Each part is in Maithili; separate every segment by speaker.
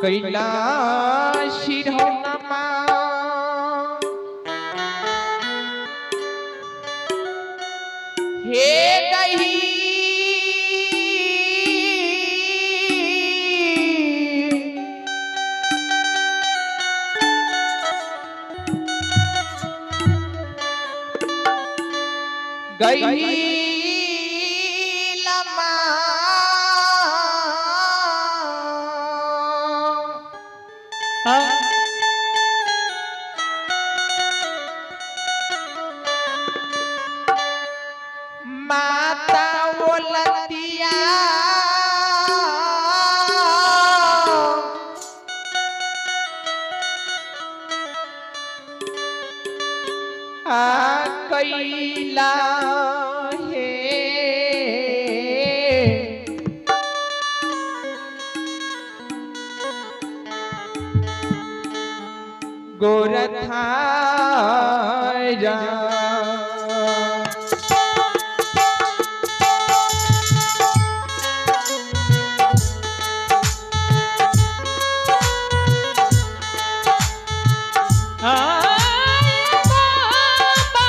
Speaker 1: कैला शिरौनमा हे गही गही लमा माता बोलतिया आ कैला हे गोरथारा।
Speaker 2: आय बाबा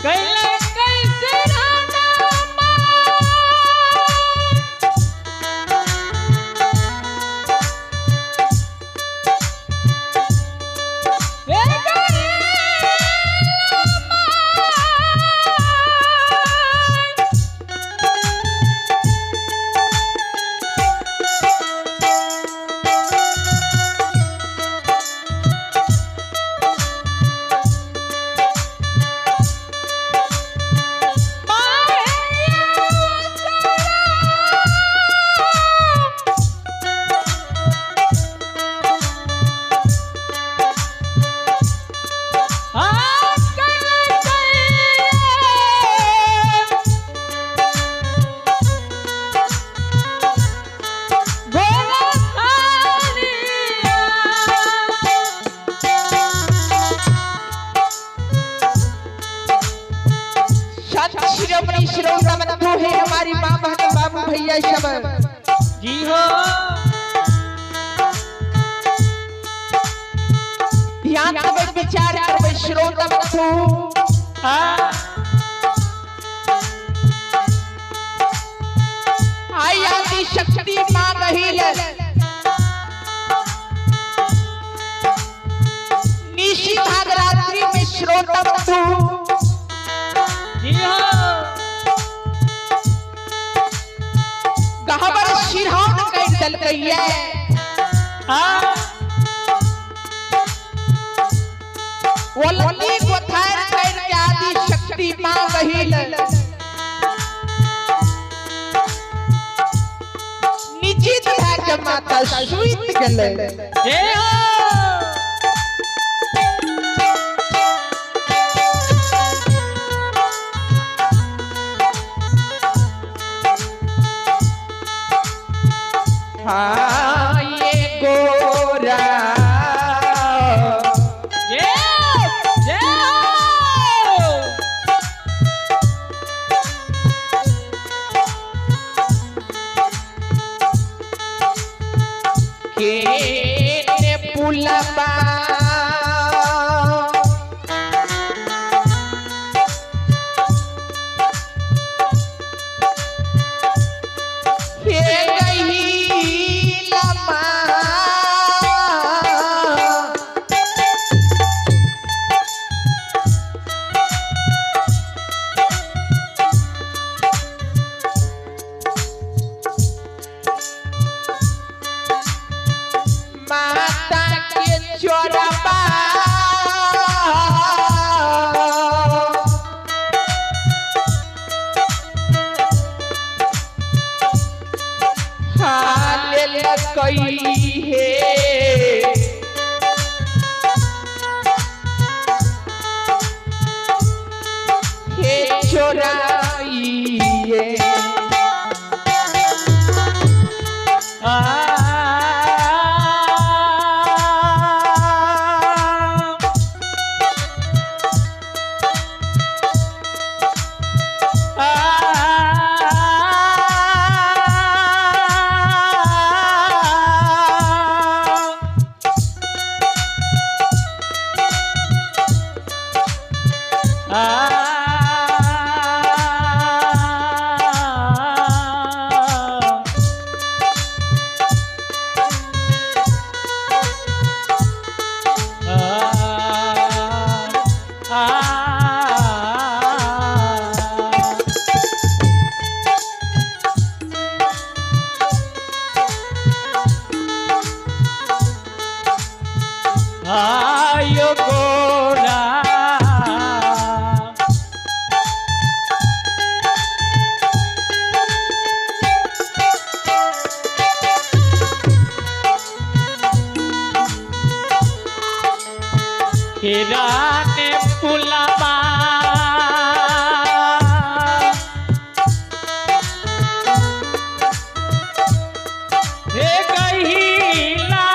Speaker 2: कैला कैसे रामा हे गैला।
Speaker 1: संत शिरोमणि श्रोता बंधु है हमारी माँ बहन बाबू भैया सब
Speaker 2: जी हो।
Speaker 1: ध्यान देबै विचार करबै श्रोता बंधु। आई आदि शक्ति माँ रही निशी भागरात्रि में श्रोता बंधु
Speaker 2: जी हो।
Speaker 1: गहबर सिरहान कर दलकैया वलती गोथार कर के आदि शक्ति माँ रही निश्चित भए के माता सुति गेलै।
Speaker 2: जय हो।
Speaker 1: हाँ ये गोरा
Speaker 2: जय जय हो।
Speaker 1: के ने पुलबा हे गही लमा माता के चोरबा हाल कई हे हे चोराइए।
Speaker 2: आ यो गोरा। हीरा ने पुलवा हे गहीला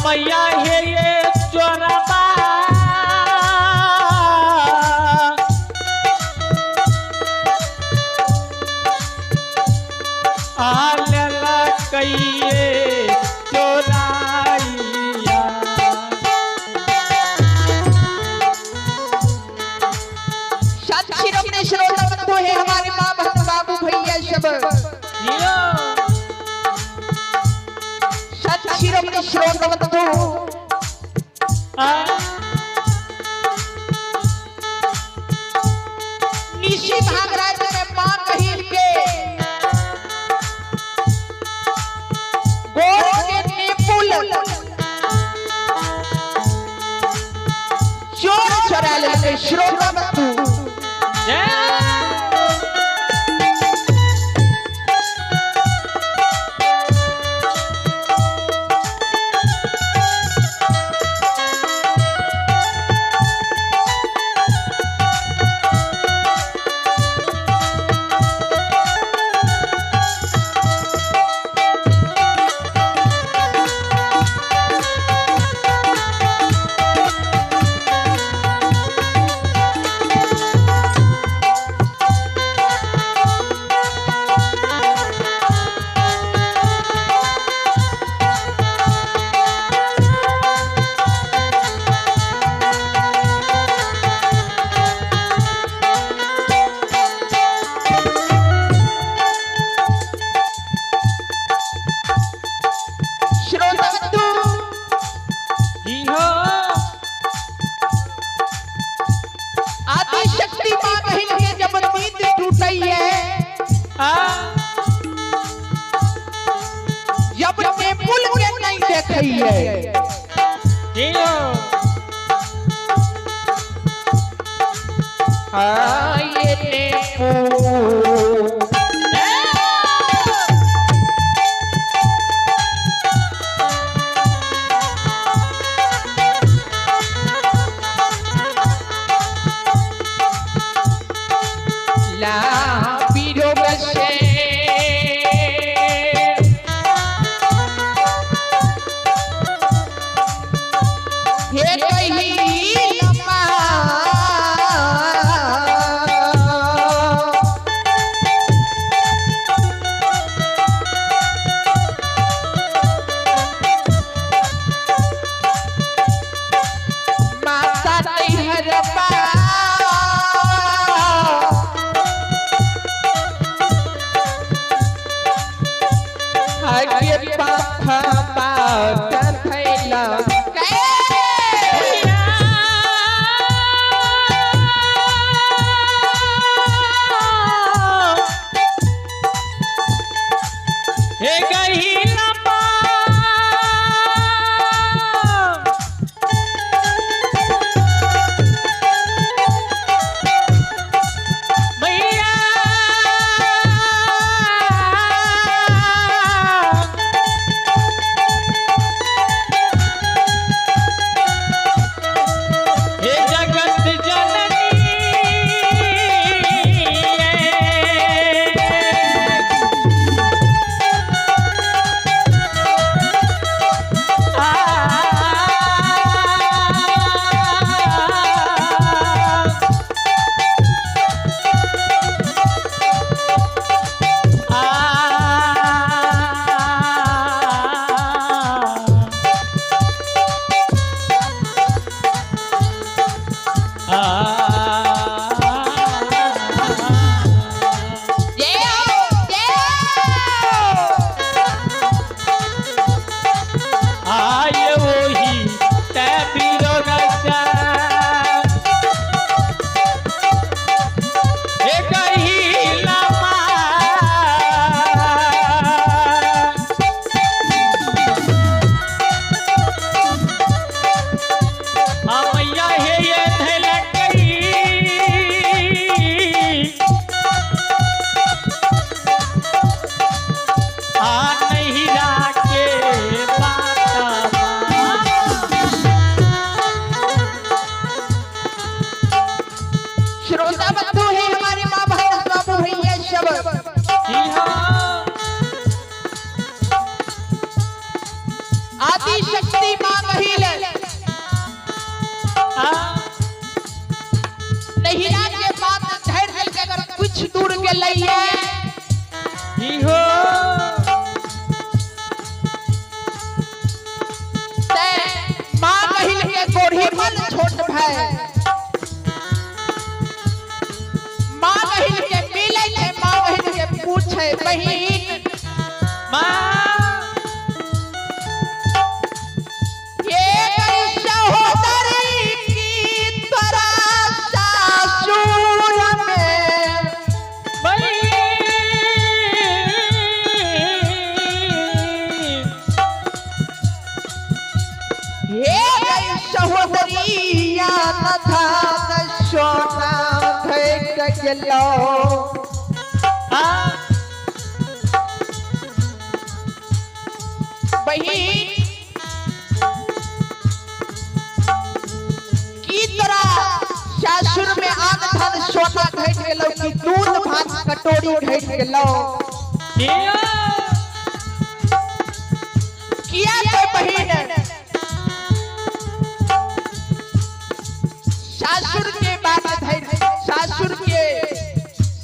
Speaker 2: मैया हे ये चोरबा आलला कइये चोराइया।
Speaker 1: संत शिरोमणि श्रोता बंधु है हमारे माँ बहन बाबू भैया सब।
Speaker 2: जियो
Speaker 1: संत शिरोमणि श्रोता बंधु
Speaker 2: आ
Speaker 1: निशी भागराज में माँ कही के गोर के निपुल चोर चोरा लेते श्रोता बंधु।
Speaker 2: जय
Speaker 1: श्रोता बंधु
Speaker 2: जी हो
Speaker 1: आदि शक्ति माँ बहन के जब नींद टूटई है
Speaker 2: आ
Speaker 1: जब नेपुल के नहीं देखई है
Speaker 2: जी हो
Speaker 1: ये नेपुल ला पीरो बसे हे कही लम्बा। श्रोता बंधु है हमारे माँ बहन बाबू भैया सब।
Speaker 2: जी हो।
Speaker 1: आदि शक्ति माँ कहिल नहिरा के बात धैर्य के अगर कुछ दूर के लइए
Speaker 2: जी हो।
Speaker 1: ते माँ कहिल के गोढ़ी मल छोट भाई माँ कहिल के मिले है माँ कहिल के पूछे बहिन
Speaker 2: माँ
Speaker 1: ये कैसा हो दरी की तोरा सासुर में
Speaker 2: बहिन
Speaker 1: हे गई सहोदरिया न धान सोना भेट गेलो। बहिन की तोरा सासुर में आन धन सोना घट गेलो कि दूध भात कटोरी घट गेलो। किया तो बहिन सासुर के बात धैर सासुर के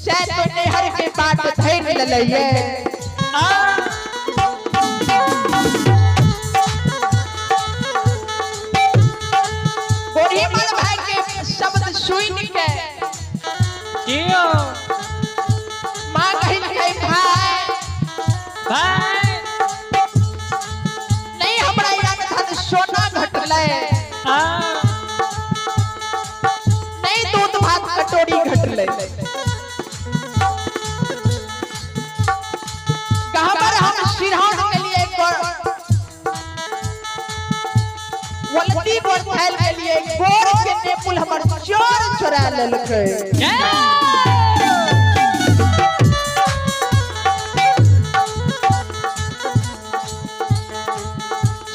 Speaker 1: से तो नैहर के बात धैर ललैये। गोरीमल भाई के शब्द सुन के माँ कहिल के भाई
Speaker 2: भाई
Speaker 1: नहीं हमरा यहाँ धन सोना घटलै नहीं दूध भात कटोरी घटलै। कहबर हम सिरहान के लिए वलती गोर फैल के लिए गोर के नेपुल हमर चोर चोरा लेलकै।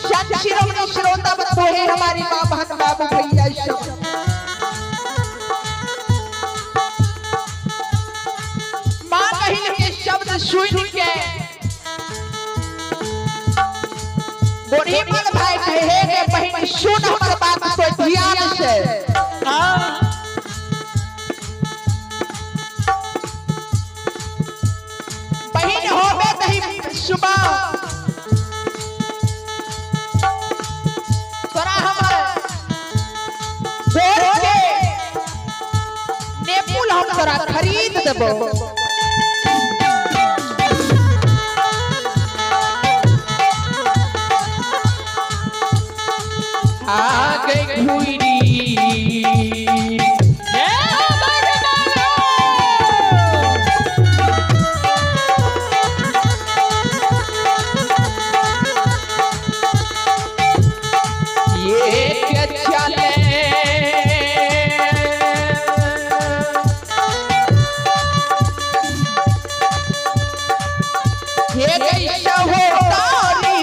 Speaker 1: संत शिरोमणि श्रोता बंधु है हमारी माँ बहन बाबू भैया सब। माँ कहिल के शब्द सुन के गोरीमल भाई कहे के बहिन सुन हमर बात तो ध्यान से। बहिन होबे तही सुबह तोरा हमर गोर के नेपुल हम तोरा खरीद देबो। आगे घुरी ये के चले ये कैसा हो तारी।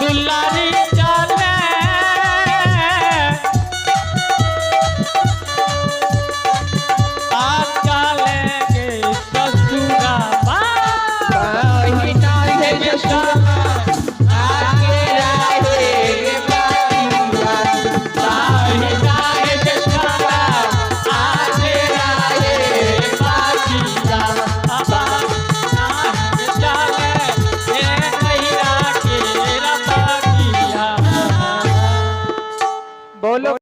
Speaker 2: दुलारी।